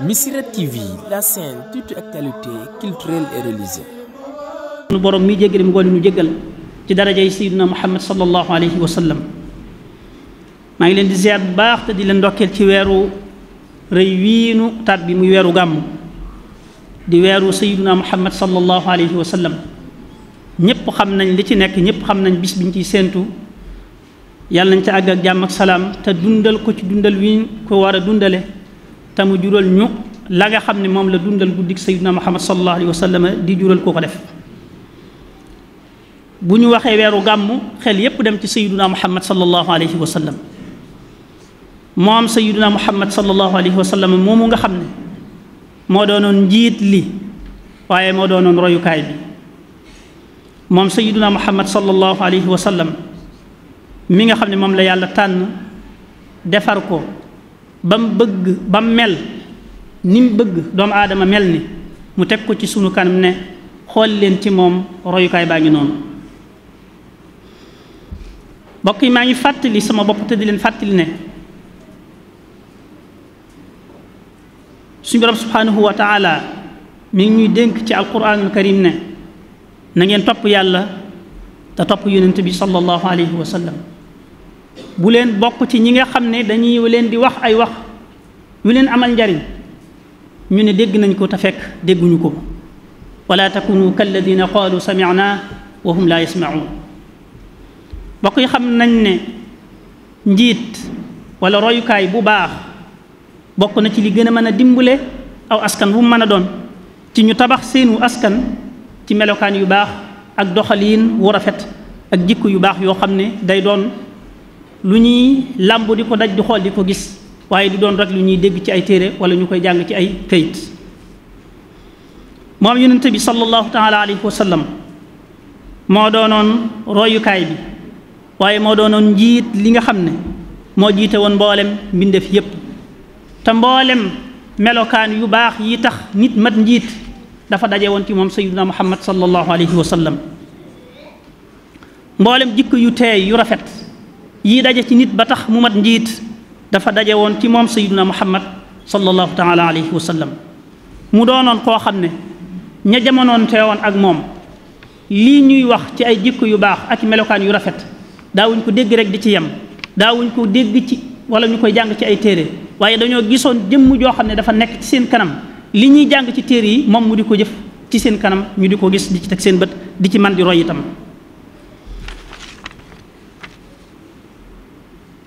Missirah TV, la chaîne toute actualité culturelle et religieuse. nu borom mi jéggale mu gooni nu jéggal ci darajay sayyidina Muhammad sallallahu alayhi wa sallam maa ngi leen di ziar bu baax te di leen ndokkeel ci weeru rëy wiinu tat bi muy weeru gàmm di weeru sayyidina Muhammad sallallahu alayhi wa sallam ñëpp xam nañ li ci nekk ñëpp xam nañ bis biñ ciy séentu yàlla nañ ca àgg ak jàmm ak salaam te dundal ko ci dundal wi ko war a dundale te mu jural ñu la nga xam ne moom la dundal guddik sayyidina Muhammad sallallahu alayhi wa sallam di jural ko def bu ñu waxee weeru gàmmu xel yépp dem ci sayyiduna Muhammad sallallahu alayhi wa sallam moom sayyiduna Muhammad sallallahu alayhi wa sallam moomu nga xam ne moo doonoon njiit li waaye moo doonoon royukaay bi moom sayyiduna Muhammad sallallahu alayhi wa sallam mi nga xam ne moom la yàlla tànn defar ko ba mu bëgg ba mu mel ni mu bëgg doomu aadama mel ni mu teg ko ci sunu kanam ne xool leen ci moom royukaay baa ngi noonu mbokk yi maa ngi fàttali sama bopp te di leen fàttali ne suñu borom subhanahu wa taala mi ngi ñuy dénk ci alquranul karim ne na ngeen topp yàlla te topp yonent bi sallallahu alayhi wa sallam bu leen bokk ci ñi nga xam ne dañuy leen di wax ay wax yu leen amal njariñ ñu ne dégg nañ ko te fekk dégguñu ko wala takunu kalladina qaalu sami'na wa hum la yasma'un bokk yi xam nañ ne njiit wala royukaay bu baax bokk na ci li gën a mën a dimbale aw askan bu mu mën a doon ci ñu tabax seenu askan ci melokaan yu baax ak doxaliin wu rafet ak jikko yu baax yoo xam ne day doon lu ñuy làmb di ko daj di xool di ko gis waaye di doon rek lu ñuy dégg ci ay téere wala ñu koy jàng ci ay këyit moom yonent bi sallallahu taala alayhi wa sallam moo doonoon royukaay bi waaye moo doonoon njiit li nga xam ne moo jiite woon mboolem mbindeef yépp te mboolem melokaan yu baax yi tax nit mat njiit dafa daje woon ci moom sayyiduna Muhammad sallallahu alayhi wa sallam mboolem jikko yu teey yu rafet yii daje ci nit ba tax mu mat njiit dafa daje woon ci moom sayyiduna Muhammad sallallahu taala alayhi wa sallam mu doonoon koo xam ne ña jamonoon teewoon ak moom lii ñuy wax ci ay jikko yu baax ak melokaan yu rafet daawuñ ko dégg rek di ci yem daawuñ ko dégg ci wala ñu koy jàng ci ay téere waaye dañoo gisoon jëmm joo xam ne dafa nekk ci seen kanam li ñuy jàng ci téere yi moom mu di ko jëf ci seen kanam ñu di ko gis di ci teg seen bët di ci man di roy itam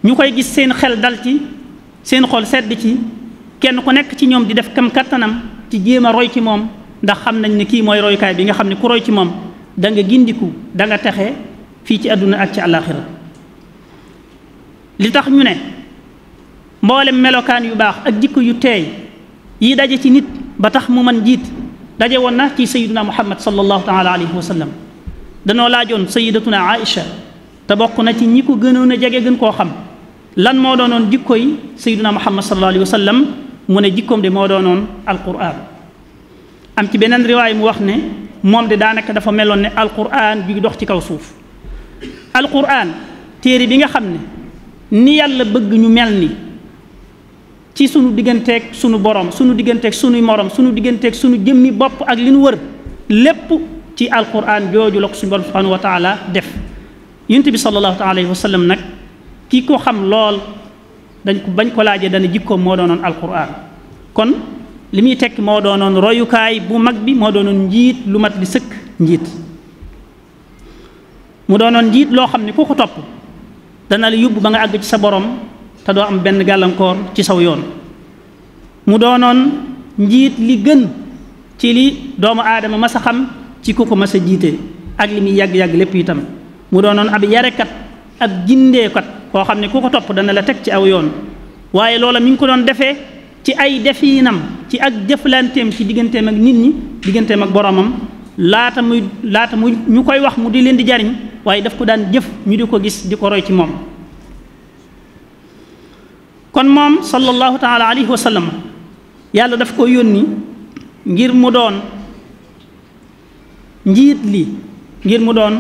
ñu koy gis seen xel dal ci seen xol sedd ci kenn ku nekk ci ñoom di def kam kattanam ci jéem a roy ci moom ndax xam nañ ne kii mooy royukaay bi nga xam ne ku roy ci moom da nga gindiku da nga texe fii ci àdduna ak ci àllaaxira li tax ñu ne mboolem melokaan yu baax ak jikko yu teey yi daje ci nit ba tax mu man jiit daje woon na ci sayyiduna Muhammad sallallahu taala alayhi wa sallam danoo laajoon sayyidatuna Aïcha te bokk na ci ñi ko gënoon a jege gën koo xam lan moo doonoon jikko yi sayyiduna Muhammad sallallahu alayhi wa sallam mu ne jikkoom de moo doonoon alquran am ci beneen riwaay mu wax ne moom de daanaka dafa meloon ne alquran bi dox ci kaw suuf alquran téere bi nga xam ne ni yàlla bëgg ñu mel ni ci sunu digganteeg sunu borom sunu digganteeg sunuy morom sunu digganteeg sunu jëmmi bopp ak li nu wër lépp ci alquran jooju la ko suñu borom subhanahu wa taala def yonent bi sallallahu alayhi wa sallam nag kii ko xam lool bañ ko laajee dana jikkoom moo doonoon alquran kon li muy tekki moo doonoon royukaay bu mag bi moo doonoon njiit lu mat li sëkk njiit mu doonoon njiit loo xam ne ku ko topp dana la yóbbu ba nga àgg ci sa borom te doo am benn gàllankoor ci saw yoon mu doonoon njiit li gën ci li doomu aadama mas a xam ci ku ko mas a jiite ak li muy yàgg-yàgg lépp itam mu doonoon ab yarekat ab jindeekat koo xam ne ku ko topp dana la teg ci aw yoon waaye loola mi ngi ko doon defee ci ay defiinam ci ak jëflanteem ci digganteem ak nit ñi digganteem ak boromam laata muy ñu koy wax mu di leen di jariñ waaye daf ko daan jëf ñu di ko gis di ko roy ci moom kon moom sallallahu taala alayhi wa sallam yàlla daf ko yónni ngir mu doon njiit li ngir mu doon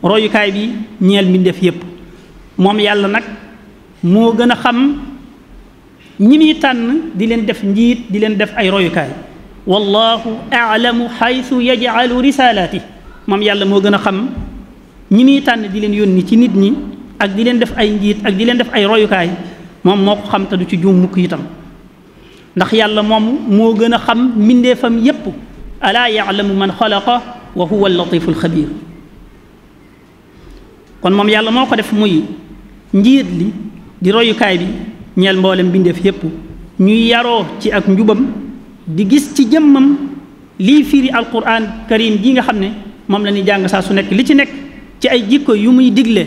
royukaay bi ñeel mbindeef yépp moom yàlla nag moo gën a xam ñi muy tànn di leen def njiit di leen def ay royukaay wallahu a'lamu haythu yaj'alu risalati moom yàlla moo gën a xam ñi muy tànn di leen yónni ci nit ñi ak di leen def ay njiit ak di leen def ay royukaay moom moo ko xam te du ci juum mukk itam ndax yàlla moom moo gën a xam mbindeefam yépp alaa ya'lamu man xalaqa wa huwa al-latifu al-xabir kon moom yàlla moo ko def muy njiit li di royukaay bi ñeel mboolem mbindeef yépp ñuy yaroo ci ak njubam di gis ci jëmmam lii firi alquran karim ji nga xam ne moom la ñuy jàng saa su nekk li ci nekk ci ay jikko yu muy digle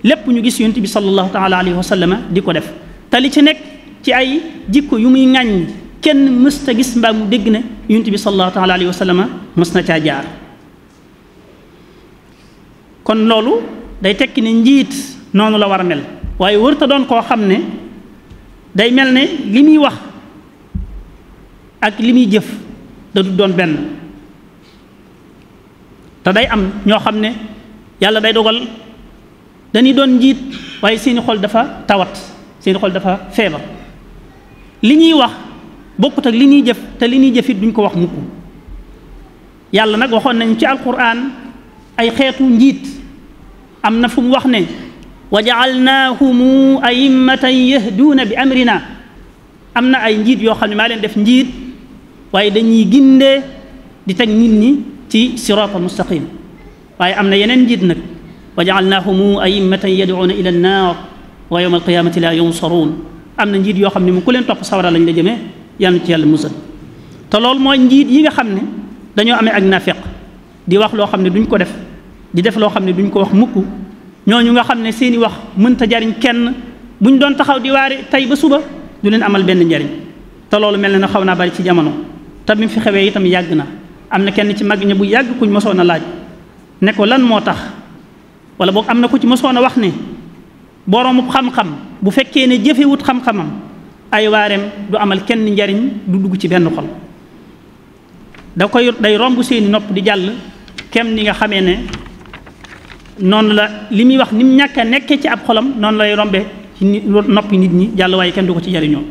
lépp ñu gis yonent bi sallallahu taala alayhi wa sallam di ko def te li ci nekk ci ay jikko yu muy ŋàññ kenn mësta gis mbaa mu dégg ne yonent bi sallallahu taala alayhi wa sallam mës na caa jaar kon loolu day tekki ne njiit noonu la war a mel waaye wërta doon koo xam ne day mel ne li muy wax ak li muy jëf da du doon benn te day am ñoo xam ne yàlla day dogal dañuy doon njiit waaye seeni xol dafa tawat seeni xol dafa feebar li ñuy wax bokkut ak li ñuy jëf te li ñuy jëf it duñ ko wax mukk yàlla nag waxoon nañ ci alquran ay xeetu njiit am na fu mu wax ne wa ja'alnaahum a'immatan yahduuna bi amrina am na ay njiit yoo xam ne maa leen def njiit waaye dañuy gindee di teg nit ñi ci siraatal mustaqim waaye am na yeneen njiit nag wa ja'alnaahum a'immatan yad'uuna ila an-naar wa yawma al-qiyaamati laa yunsaruun am na njiit yoo xam ne mu ku leen topp sawara lañ la jëmee yàlla ci yàlla musal te loolu mooy njiit yi nga xam ne dañoo amee ak naafeq di wax loo xam ne duñ ko def di def loo xam ne duñ ko wax mukk ñooñu nga xam ne seeni wax mënta jariñ kenn buñ doon taxaw di waare tey ba suba du leen amal benn njariñ te loolu mel na xaw naa bari ci jamono te bi mu fi xewee itam yàgg na am na kenn ci mag ña bu yàgg kuñ mosoon a laaj ne ko lan moo tax wala boog am na ku ci mosoon a wax ne boroomu xam-xam bu fekkee ne jëfewut xam-xamam ay waareem du amal kenn njariñ du dugg ci benn xol day romb seeni nopp di jàll kem ni nga xamee ne noonu la li muy wax ni mu ñàkk a nekkee ci ab xolam noonu lay rombe ci noppi nit ñi jàll waaye kenn du ko ci jariñoo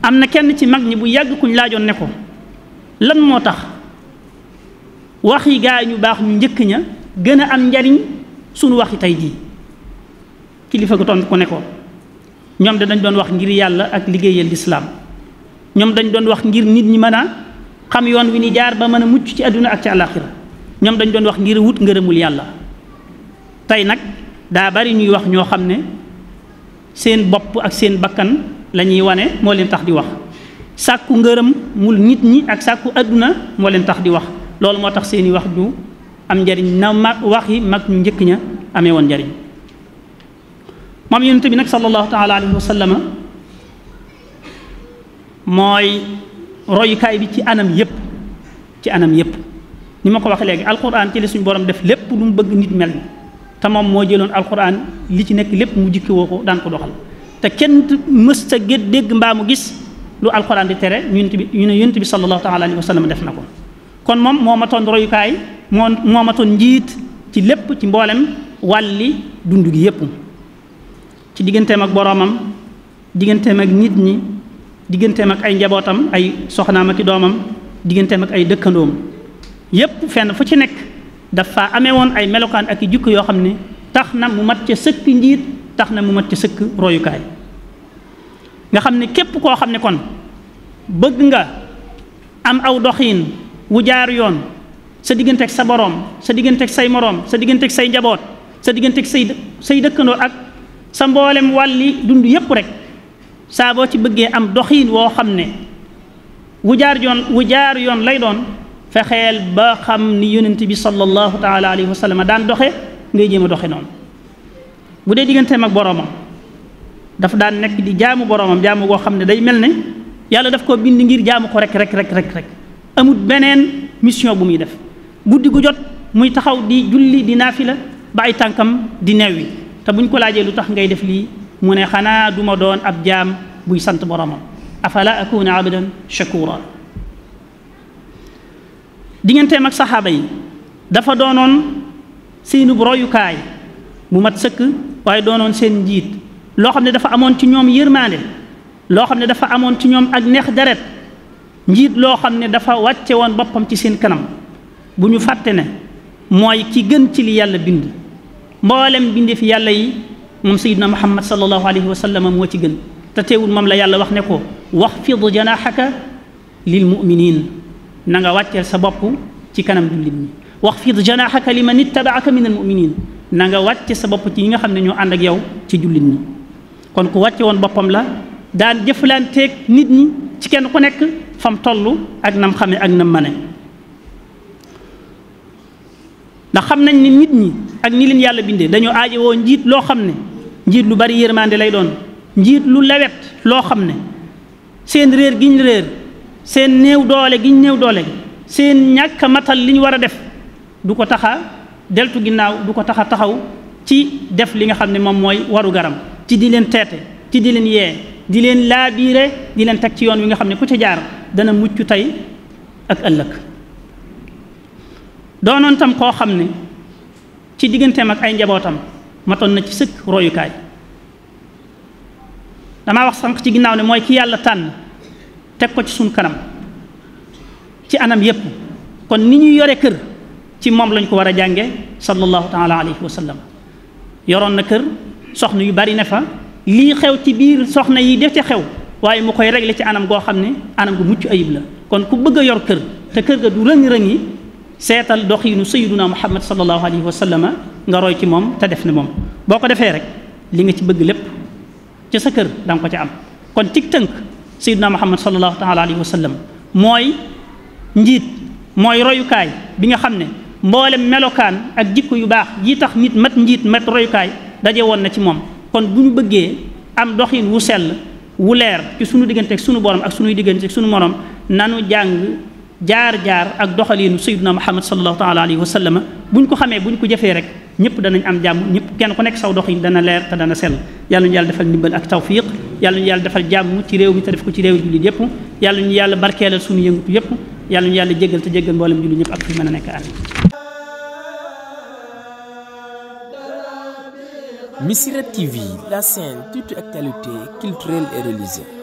am na kenn ci mag ñi bu yàgg kuñ laajoon ne ko lan moo tax waxi gaa ñu baax ñu njëkk ña gën a am njariñ sunu waxi tey jii kilifa gu tontu ko ne ko ñoom dañ doon wax ngir yàlla ak liggéeyal lislaam ñoom dañ doon wax ngir nit ñi mën a xam yoon wi ni jaar ba mën a mucc ci àdduna ak ci àllaaxira ñoom dañ doon wax ngir wut ngërëmul yàlla tey nag daa bari ñuy wax ñoo xam ne seen bopp ak seen bakkan la ñuy wane moo leen tax di wax sàkku ngërëm mul nit ñi ak sàkku àdduna moo leen tax di wax loolu moo tax seeni wax du am njariñ na mag waxi mag ñu njëkk ña amee woon njariñ moom yonent bi nag sallallahu taala alayhi wa sallam mooy royukaay bi ci anam yépp ni ma ko waxee léegi alquran ci la suñu borom def lépp lu mu bëgg nit mel ni te moom moo jëloon alquran li ci nekk lépp mu jikki woo ko daan ko doxal te kenn mës ta dégg mbaa mu gis lu alquran di tere ñu ne yonent bi sallallahu taala alayhi wa sallam def na ko kon moom moo matoon royukaay moo matoon njiit ci lépp ci mboolem wàlli dund gi yépp ci digganteem ak boroomam digganteem ak nit ñi digganteem ak ay njabootam ay soxnaam ak i doomam digganteem ak ay dëkkandoom yépp fenn fu ci nekk dafa amee woon ay melokaan ak i jukko yoo xam ne tax na mu mat ca sëkk njiit tax na mu mat ca sëkk royukaay nga xam ne képp koo xam ne kon bëgg nga am aw doxiin wu jaar yoon sa digganteeg sa boroom sa digganteeg say moroom sa digganteeg say njaboot sa digganteeg say dëkkandoo ak sa mboolem wàlli dund yépp rek saa boo ci bëggee am doxiin woo xam ne wu jaar yoon lay doon fexeel ba xam ni yonent bi sallallahu taala alayhi wa sallam daan doxe ngay jéem a doxe noonu bu dee digganteem ak boroomam daf daan nekk di jaamu boroomam jaamu goo xam ne day mel ne yàlla daf ko bind ngir jaamu ko rek amut beneen mission bu muy def guddi gu jot muy taxaw di julli di naafila ba ay tànkam di neewi te buñ ko laajee lu tax ngay def lii mu ne xanaa duma doon ab jaam buy sant boroomam afala akuna abdan shakura digganteem ak saxaaba yi dafa doonoon seenub royukaay bu mat sëkk waaye doonoon seen njiit loo xam ne dafa amoon ci ñoom yërmaande loo xam ne dafa amoon ci ñoom ak neex deret njiit loo xam ne dafa wàcce woon boppam ci seen kanam bu ñu fàtte ne mooy ki gën ci li yàlla bind mboolem bindee fi yàlla yi moom sayyidina Muhammad sallallahu alayhi wa sallam moo ci gën te teewul moom la yàlla wax ne ko waxfid janaahaka lil mu'minin na nga wàcceel sa bopp ci kanam jullit ñi waxfid janaahaka liman ittabaaka min al mu'minin na nga wàcce sa bopp ci ñi nga xam ne ñoo ànd ak yow ci jullit ñi kon ku wàcce woon boppam la daan jëflanteeg nit ñi ci kenn ku nekk fam toll ak nam xame ak nam mane ndax xam nañ ni nit ñi ak ni leen yàlla bindee dañoo aajowoo njiit loo xam ne njiit lu bari yërmande lay doon njiit lu lewet loo xam ne seen réer giñ réer seen néew doole giñ néew doole seen ñàkk a matal li ñu war a def du ko taxa deltu ginnaaw du ko taxa taxaw ci def li nga xam ne moom mooy waru garam ci di leen teete ci di leen yee di leen laabiire di leen teg ci yoon wi nga xam ne ku ci jaar dana mucc tey ak ëllëg doonoon tam koo xam ne ci digganteem ak ay njabootam matoon na ci sëkk royukaay damaa wax sànq ci ginnaaw ne mooy ki yàlla tànn teg ko ci suñ kanam ci anam yépp kon ni ñuy yore kër ci moom lañ ko war a jànge sallallahu taala alayhi wa sallam yoroon na kër soxna yu bari ne fa lii xew ci biir soxna yi def ci xew waaye mu koy régler ci anam goo xam ne anam gu mucc ayib la kon ku bëgg a yor kër te kër ga du rëng-rëngi seetal doxiinu sayyiduna Muhammad sallallahu alayhi wa sallam nga roy ci moom te def ne moom boo ko defee rek li nga ci bëgg lépp ci sa kër da nga ko ci am kon tig tënk sayyiduna Muhammad sallallahu taala alayhi wa sallam mooy njiit mooy royukaay bi nga xam ne mboolem melokaan ak jikko yu baax yi tax nit mat njiit mat royukaay daje woon na ci moom kon bu ñu bëggee am doxin wu sell wu leer ci sunu diggante ak sunu borom ak sunuy diggante ak sunu morom nanu jàng jaar-jaar ak doxaliinu sayyiduna Muhammad sallallahu taala alayhi wa sallam buñ ko xamee buñ ko jëfee rek ñëpp danañ am jàmm ñëpp kenn ku nekk saw doxin dana leer te dana sell yàlla ñu yàlla defal ndimbal ak tawfiq yàlla ñu yàlla defal jàmm ci réew mi te def ko ci réew jullit yëpp yàlla ñu yàlla barkeelal sunu yëngutu yëpp yàlla ñu yàlla jéggal te jéggal mboolem jullit ñëpp ak fi mën a nekk amin Missirah TV, la chaîne toute actualité culturelle et religieuse.